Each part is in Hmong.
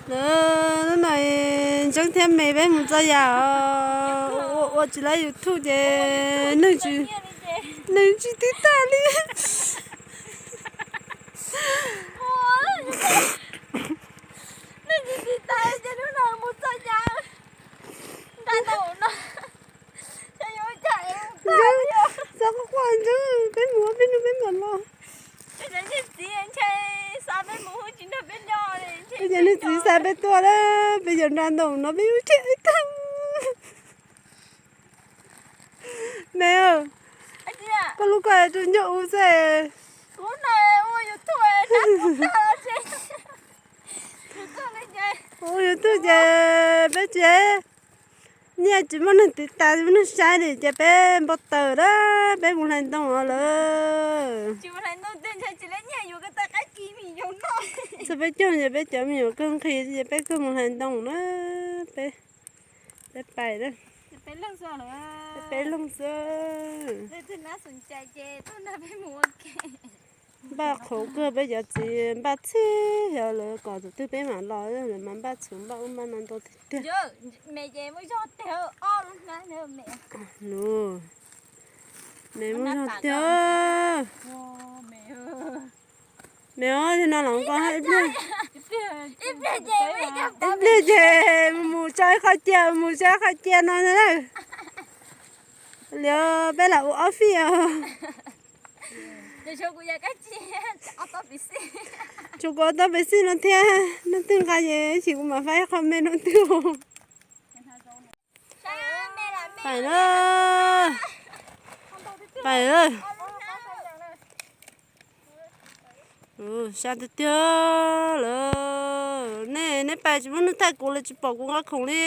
Lawv, hnub no Ntseeb thiab Me peb mus txog yam os, ua tsis laib YouTube ces neeg tsis, neeg tsis tiv tas li. Neeg tsis tiv tas ces hnub no mus txog yam nra ntau no. Ntseeb, xav quaj quaj Ntseeb, peb mus peb nrog peb mam los. Peb cov niag txiv ntshe xa peb mus tsis nrog peb nyob li, peb cov niag txiv xa peb tuaj lawm, peb cov nra ntau no peb yuav tsum tag. Me, koj lub ko rau ncauj u xwb. Ua YouTube ces peb tsis, nyiaj tsis muaj neeg tiv tas, tsis muaj neeg saib li ces peb npau taws lawm, peb mus hlais ntoo os lawm. Txog peb caug ces peb cov me nyuam kawg nqhis ces peb kawg mus hlais ntoo na. Peb, peb pais na. Peb leeg xwb. Npaj qhauv kawg, peb cov txiv npaj txhij, yog lawv kom tus twg peb mam los, lawv mas npaj txhuv npaj ub npaj no ntau tiag tiag. Nws, Me muaj zog tiag. Me os, no los nqa ib pliag, ib pliag ces mus tso ib qho cia, mus tso ib qho cia no na. Liam peb lam ua ob fij os. Tshuav kuv ob tog pes xij no thiab, noj twg nqa ces ib chim kuv mam faib ib qho me noj twg. Pais na, pais na. Sab tiag tiag lawm. Nej, nej pais tsis muaj neeg thaij kuv li, tsis pom kuv nqa khoom li.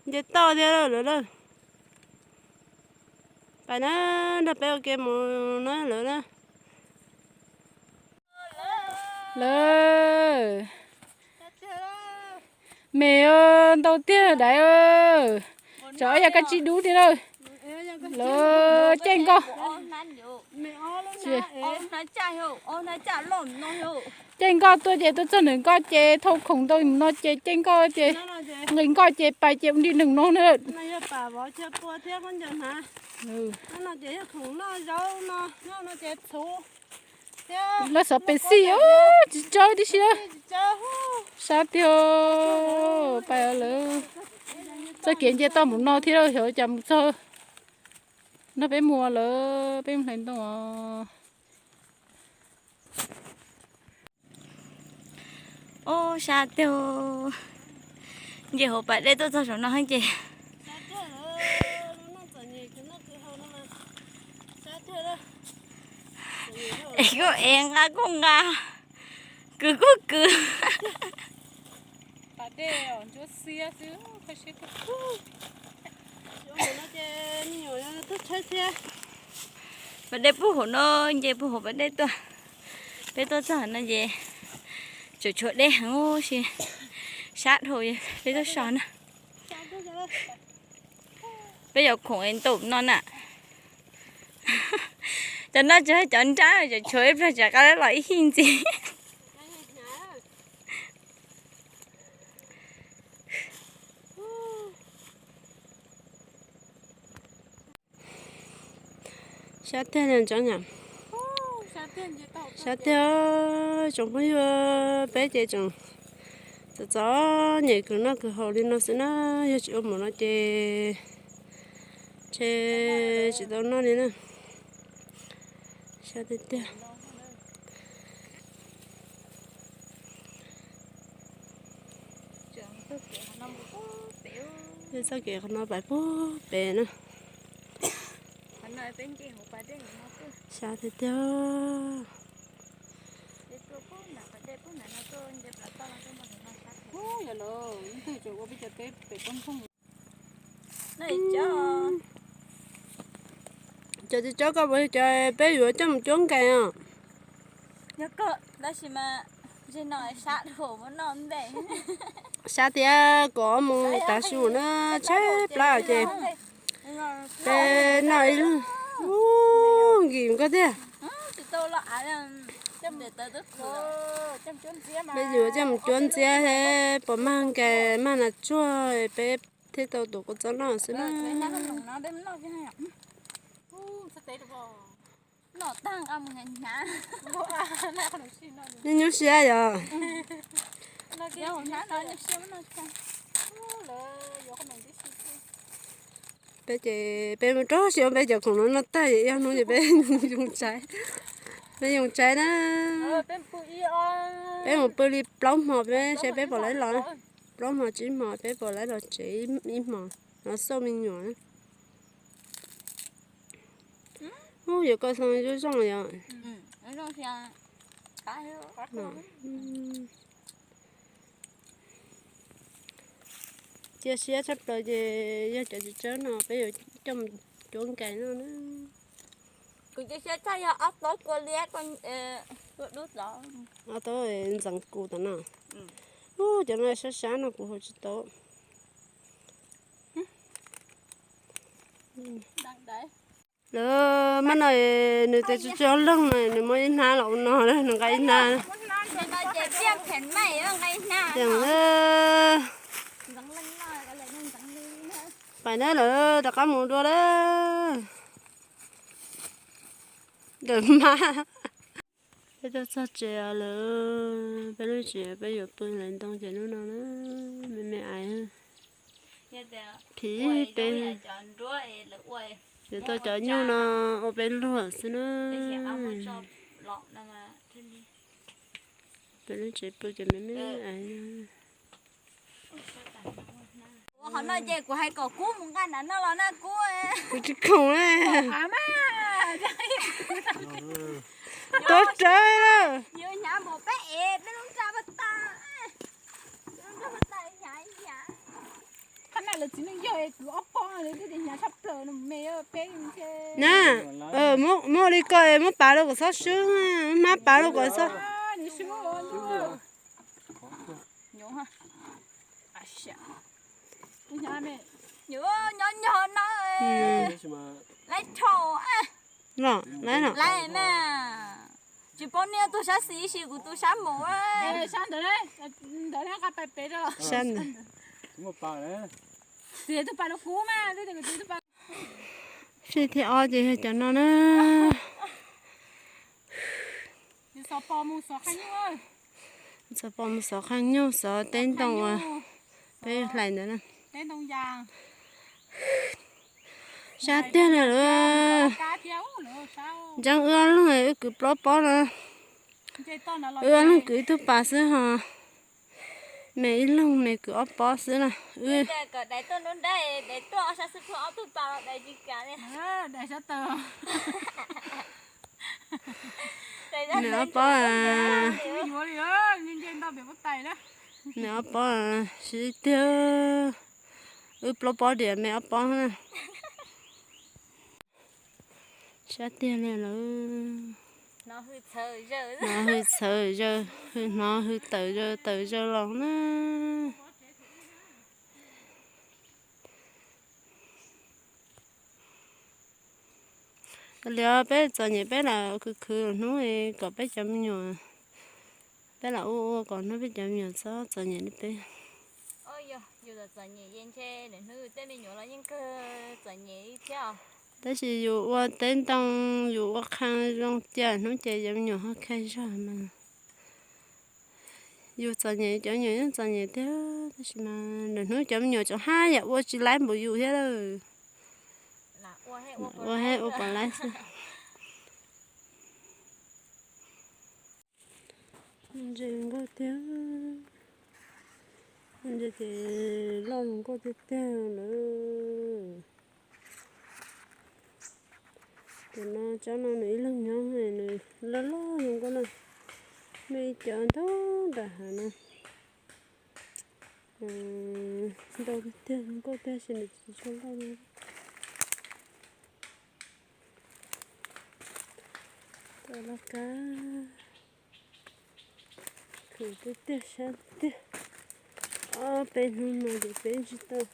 Nce toj thiab lawm na. Pais na, nrog peb ua ke mus na lawm na. Lawm. Me ntau tiag dais. Tsov yog kab tsib dub thiab na. Lawm, caij nkoj. Caij nkoj tuaj ces tuaj txog ntawm nkoj ces thau khoom ntau no ces caij nkoj ces nqis nkoj ces pais ces ua nri neeg no na. Lawv xov pes xij, tsis tsawg tib si. Sab tiag. Pais lawm. Txoj kev nce toj mus no thiab, xyov cas mus txog. Nrog peb mus lawm, peb mus hlais ntoo os. Ub, sab tiag. Nce hauv pas dej tuaj txog saum no ces es kuj es, nqa kuj nqa, kwv kuj kwv. Pas dej puag hauv no, nce puag hauv pas dej tuaj. Peb tuaj txog no ces tseem tshuav dej heev, sab dhau, peb tuaj so na. Peb yuav khoom ntau no na. Cov no tsis yog cov nrab, tseem tshuav ib pliag tsam qab los ib hij ntxiv. Sab tiag li ntsoov yom. Sab tiag, tsoom phooj ywg, peb ces tseem txom txom nyem kwv noj kwv haus li no xwb na, yog tsis ua mus no ces ntshe tsis tau noj li na. Sab tiag tiag. Txoj kev qhov no pais puag pem na. Sab tiag tiag. Cov txiv tsob ko puas yog cov peb yuav coj mus cuab nkais os? Sab tiag, kom mus tav su na, tshaib plab ces peb noj ib lub, nkim koj tiag. Peb yuav coj mus cuab ntxiab thiab pom mag nkais mag nas tsuag peb thiaj tau tus kua txob noj xwb na. Nyuaj nyuaj siab yom. Peb ces peb mus rau siab peb cov khoom no noj tag ces ib ob hnub ces peb yoo tsaiv, peb yoo tsaiv na. Peb mus pw li plaub hmo peb saib peb puas laib los, plaub hmo tsib hmo peb puas laib los tsev ib hmo, los xauj me nyuam na. Ub, yuav koj xoo zoo zoo yom. Cia siab tshaj plaws ces yog cov txiv tsawb no peb yuav coj mus cuab nkais noj na. Kuv cia siab tshaj yog ob tob kua liab kua dub tod. Ob tob ntxeev kuv tom no. Ub, cov no sab sab no kuv haus tsis tau. Lawv mab no nws tes tsis tsis leeg no nws muab ib hnab los ua no, nws nqa ib hnab. Pais na lawm, rov qab mus dua lawm. Ntawm mab. Peb tuaj txog tsev lawm, peb lub tsev peb yuav pw hlais ntoo ces hnub no na, me me ais. Phim peb yuav tau cov nyuj no ua peb luag xwb na. Peb lub tsev pw ces me me ais. Ua qhov no ces kuv hais kom Kub mus nqa nram no los na Kub. Kuv tsis khoom na. Tuaj rawv na. Yuav hnyav npaum peb ev peb lub nra pag tas. Lub nra pag tas hnyav hnyav. Qhov no lawv txiv neej yog kwv ob pob, lawv twb tias hnyav tshaj plaws no me peb. Na, muab li ko muab pav rau kom txhob swb, hmab pav rau kom txhob. Nyob nyob no, laib thaum, laib na. Tsis paub niaj tus sab xis sis kuv tus sab mus. Sab ntawd, ntawd qa pais pem rau. Sab ntawd. Fij thib ob ces yog cov no na. Xov pos mus xov qhaj nyuj, xov teb ntoo uas peb hlais ntawd na. Sab tiag li lawm. Ntseeb wb ob leeg wb kwv plaub pob na. Wb ob leeg kwv ib tug pas xwb ho. Me ib leeg me kwv ob pob xwb na. Me ob pob, me ob pob siab tiag. Wb plaub pob diam me ob pob na. Sab tiag li lawm. Hnov hwj txhawv zaws, hnov hwj tawm zaws tawm zaws los na. Li peb txom nyem peb lam khwv khwv hnub kom peb cov me nyuam, peb lam ua ua kom hnub peb cov me nyuam txhob txom nyem li peb. Tab sis yus ua teb ntoo, yus ua qhee zoo cia hnub ces cov me nyuam ho khej zog mas. Yus txom nyem cov me nyuam yeej txom nyem tiag, tab sis mas lwm hnub cov me nyuam tseem haj yam ua tsis laib npaum yus thiab lawm. Ua haj ua pom laib xwb. Ntses nkauj tiag, ntses ces loj zoo nkauj tiag tiag lawm. Tus no tsob no nws ib leeg nyob nws loj loj zoo nkauj na. Muaj ib co ntau nram hav no. Ntau tiag zoo nkauj tiag sis nws tsis tshua loj li. Tau laj kab, khwv tiag tiag sab tiag. Ob peb hnub no ces peb tsis tau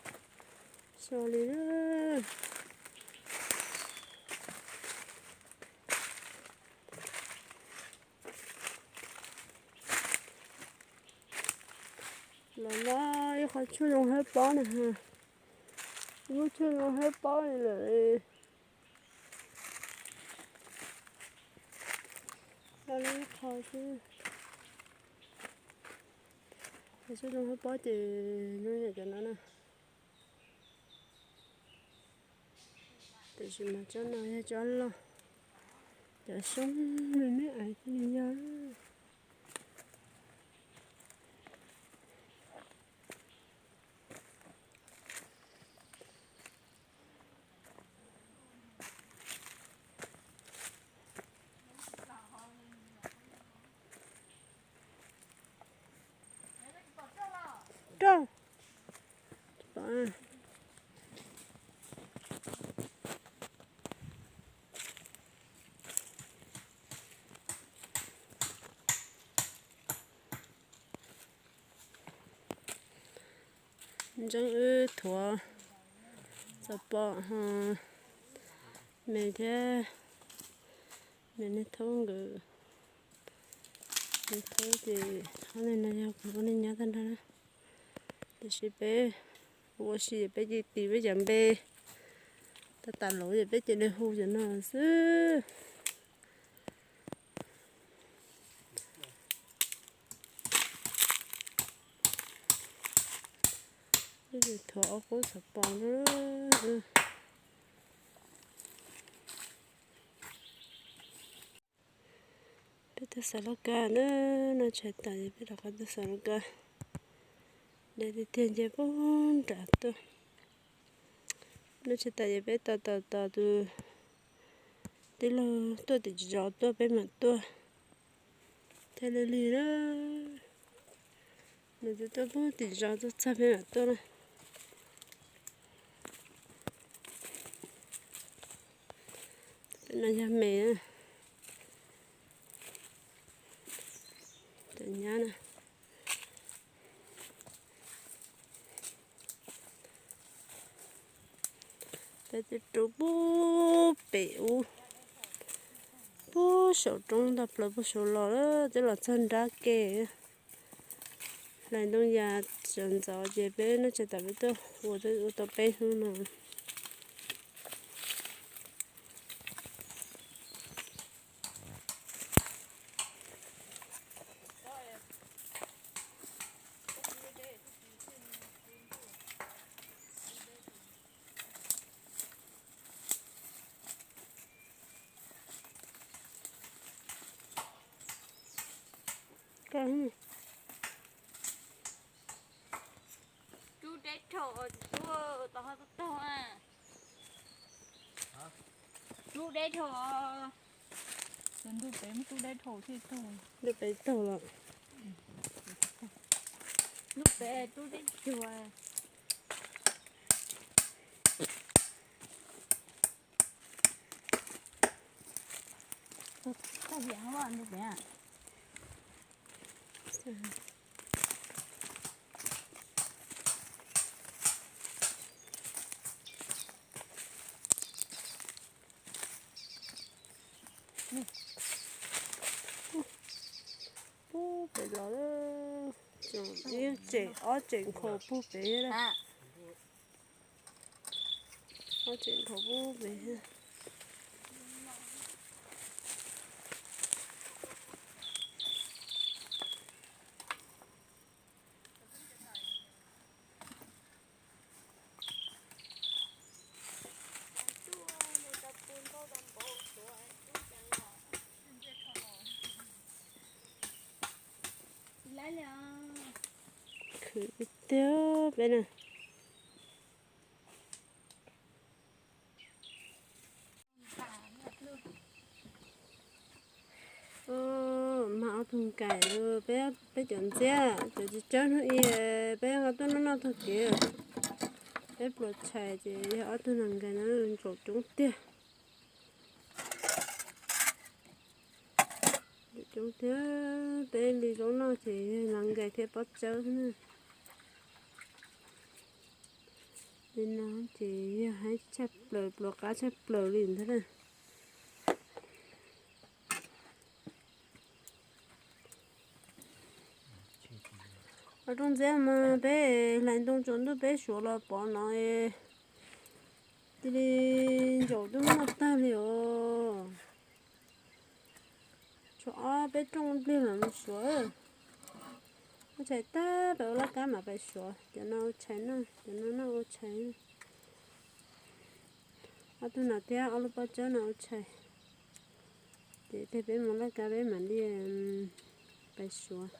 so li na. Los no ib qho tshuaj zoo hawb pob na, ib lub tshuaj zoo hawb pob li lawm. Los li ib qho xwb. Tshuaj zoo hawb pob ces zoo yam cov no na. Tiam sis mas tsob no yog tsob loj, cov xyoob me me ais thiaj li yog. Rau. Ntseeb wb thuav xov pom ho me thiab, me niag thaub nkawd, niag thaub ces ob leeg no yog kuv ua neej nyob tag nrho na. Tiam sis peb ua si peb cia li tis peb cov npe tau tas lawm ces peb cia li hu cov no xwb. Thuav ob khub xov pom na. Peb tuaj xaws lauj kaub na, noj tshais tas ces peb rov qab tuaj xaws lauj kaub. Dej tiag tiag nce puag nram tuaj. Noj tshais tas ces peb tos tos tos tus tij laug tuaj tim zos tuaj peb mam tuaj. Thiaj li lig na. Nws twb tuaj puag tim zos tuaj txog peb mam tuaj na. Tus no yog me na. Cov nyab na. Peb twb rub puag pem ub, puag saum roob toj plaws puag saud los lawm, twb los txog nrab ke. Hlais ntoo yas sawv ntxov ces peb noj tshais tas peb tuaj ua, ua tau peb hnub no. Rub deb dhau, rub tau ho tau tau a. Rub deb dhau. Tus ntuj pem muab rub deb dhau thiaj tau. Ntuj pem tau los. Ntuj pem rub deb cuag. Tag hiam ntuj pem. Puag pem los, ib tsem ob tsem nkhaus puag pem. Ob tsem nkhaus puag pem. Khwv tiag peb na. Mag ob tug nkaim, peb cov ntxiab cov tsis tsawg hnub ib, peb nqa tuaj noj noj tag kev. Peb pluas tshais ces yog ob tug nas nkais no ntsaum coob tiag. Coob tiag, peb li zaub noj ces yog nas nkais thiab pob tsawb xwb na. Li no ces yog haib tshaj plaws, pluas qab tshaj plaws li ntag na. Ua rooj ntxiab mas peb hlais ntoo tsaus ntuj peb suav los pov no, cia li ntsaum twb muaj tag li os. Tshuav ob peb rooj pliag los mus suav. Ua tshais tag pais ua laj kab mam pais suav, cov no ua tshais noj, cov no noj ua tshais. Ob tug no thiab ob lub pob tsawb no ua tshais. Ces peb mus laj kab peb mam li pais suav.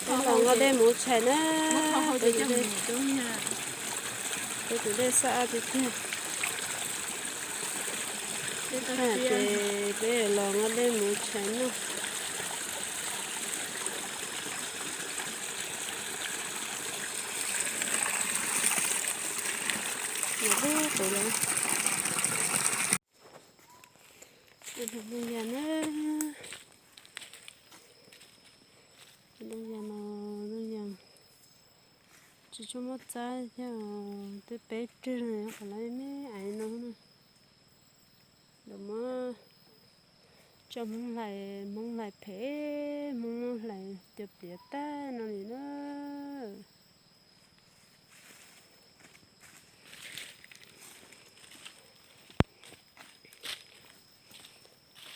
Peb los nqa dej mus ua tshais na. Peb tus dej xab ab tiag tiag. Ces peb los nqa dej mus ua tshais na. Ntoo yas na, ntoo yas no, ntoo yas tsis tshua muaj txab thiab, twb peb rwg no, qhov no me aiv no na. Lawv muab tso Hmoob hlais, Hmoob hlais phem, Hmoob muab hlais cov pliav tag no li na.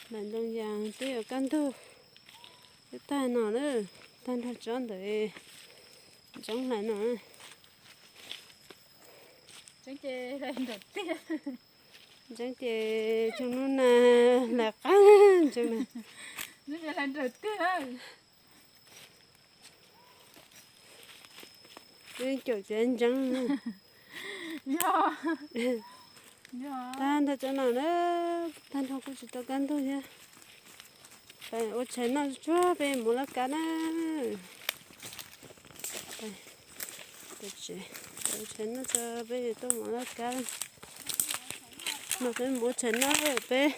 Hlais ntoo yas twb yuav kaj ntug, twb tag no na, tag nrho tsob ntawd ntseeb hlais no. Ntseeb ces tsoom nub na hlais qab ntseeb na. Twb caum txiav ntseeb. Tag nrho tsob no na, tag nrho kuj tsis tau kaj ntug thiab. Ua tshais noj tsuag peb mus laj kab na. Ua tshais noj tso peb tuaj mus laj kab. No peb mus ua tshais noj, peb,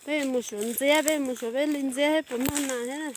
peb mus suav ntxiab, peb mus suav peb li ntxiab puas noj nas thiab na.